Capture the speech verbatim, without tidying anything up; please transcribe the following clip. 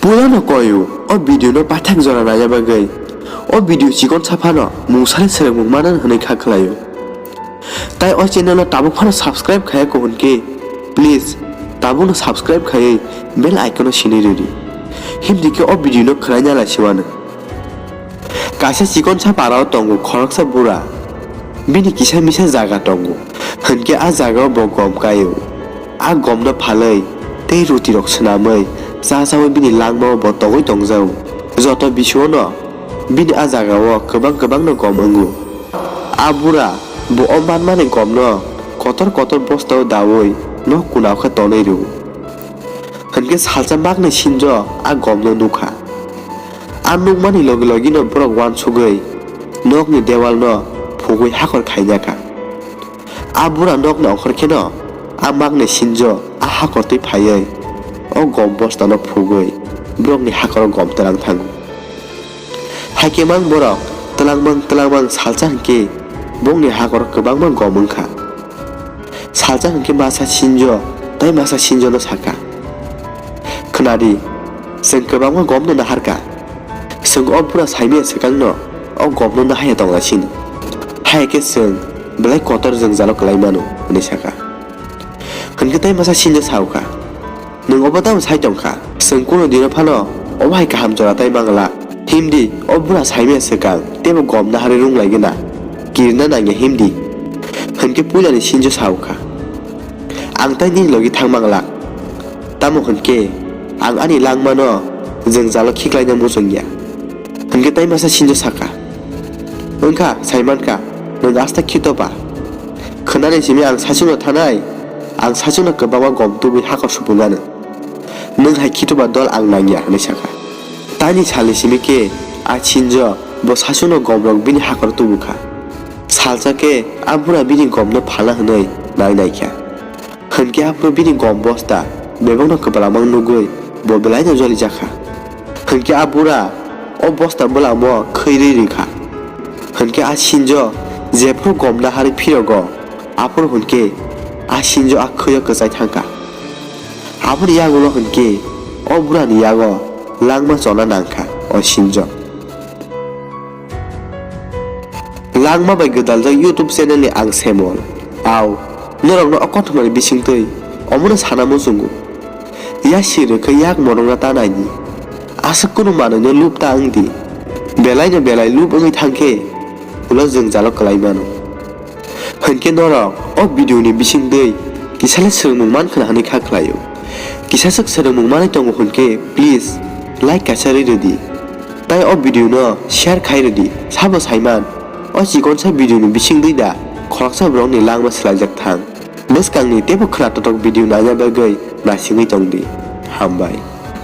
Puilano koyu o video no paithak jora naina bagwi. O video chikon saphano mungsani swrwngmung manani hwnwi kha khlaio. Tai o channel no tabuk phano subscribe khaya ko hwnkhe, please tabukno subscribe khaywi bell icon no sinwi rwdi. Himdi khe o video no khwnaina lai siwano. Kaisa chikonsa parao tongo khoroksa bura. Bini kisa misa jaga tongo, hwnkhe a jagao bo gom kaio. A gomno phalwi tei rutirok swnamwi cha chawi bini langmao bo togwi tongjao. Joto bisuono bini a jagao kwbang kwbangno gom wngo. A bura bo o manmani gomno kotor kotor bostao daui nok kunao khe tonwi rwo. Hwnkhe salsa maknai sinjo a gomno nukha. A nukmani logi logino borok uansugwi nokni dewalno phugwi hakor khainakha. A bura nokni ongkhor kheno a maknai sinjo a hakortwi phaiwi o gom bostano phugwi borokni hakoro gom twlang thango. Haikhe mang borok twlangmang twlangmang salsa hwnkhe bongni hakoro kwbangma gom wngkha. Salsa hwnkhe masa sinjo tei masa sinjono sakha, "Khwnadi, chwng kwbangma gomno naharkha. Chwng o bura saimaya swkangno o gomno nahaiya tonglasini. Haikhe chwng belai kotor jwngjalo kwlai mano," hwnwi sakha. Hwnkhe tei masa sinjo saukha, "Nwng obo tamo sai tongkha? Chwng kunu dino phano obo hai kaham jora tai mangla. Himdi, o bura saimaya swkang teibo gom naharwi rwnglaigwna. Kirina nangya himdi." Hwnkhe puilani sinjo saukha, "Ang tai nini logi thang manglak. Tamo hwnkhe ang ani langmano jwngjalo khiklaina muchungya." Hwnkhe tai masa sinjo sakha, "Wngkha, saimankha, nwng asta khitoba. Khwnani simi ang sachungno thanai, ang sachungno kwbangma gom tubui hakor supunganw. Nwng hai khitoba dol ang nangya," hwnwi sakha. Taini salni simi khe a sinjo bo sachungno gomrok bini hakor tubukha. Salsa khe a bura bini gomno phalna hwnwi nai naikha. Hwnkhe aphuru bini gom bosta bebakno kwblamang nugwi bo belaino jolijakha. Hwnkhe a bura o bosta bwlamo khwi rwi rwkha. Hwnkhe a sinjo jephuru gom naharwi phirogo, aphuru hwnkhe a sinjo a khwio kwchai thangkha. Aboni yagulo hwnkhe o burani yago langma chona nangkha o sinjo. Langma bai gwdaljak YouTube channel ni ang Semol. Au, norokno o kothoma ni bisingtwi omono sana muchungo. Yasi rwkhe yak morokna ta naidi. Aswk kunu manwino lub ta wngdi. Belaino belai lub wngwi thangkhe ulo jwngjalo kwlai mano. Hwnkhe norok o video ni bisingtwi kisale swrwngmung mankha hwnwi kha khlaio. Kisaswk swrwngmung manwi tongo hwnkhe please like kaisa rwi rwdi. Tai o video no share khai rwdi. Sabo saiman, o chikonsa video ni bisingtwi da khoroksa borokni langma swlaijak thang. Bwskangni teibo khwnatotok video naina bagwi naisingwi tongdi. Hambai.